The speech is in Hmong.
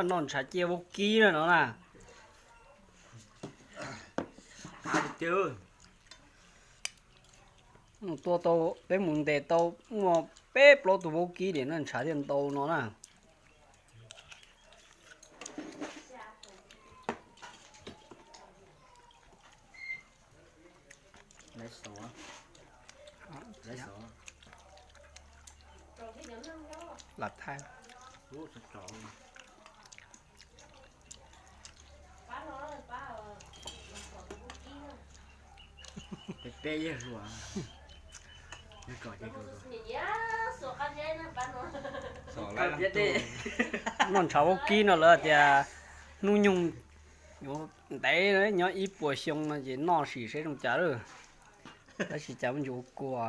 Noj ntshav ciaj vaub kib na no na. Tua tau, peb mus ntes tau muaj peb plaub tug vaub kib nim no ntshav thiaj ntau no na. Lam thaij. Noj ntshav vaub kib no lawv tias hnub nyoog yuav ntev nyob ib puas xyoo no ces noj sim seb zoo cas lawm. Tab sis cas muaj ntsis ua kua.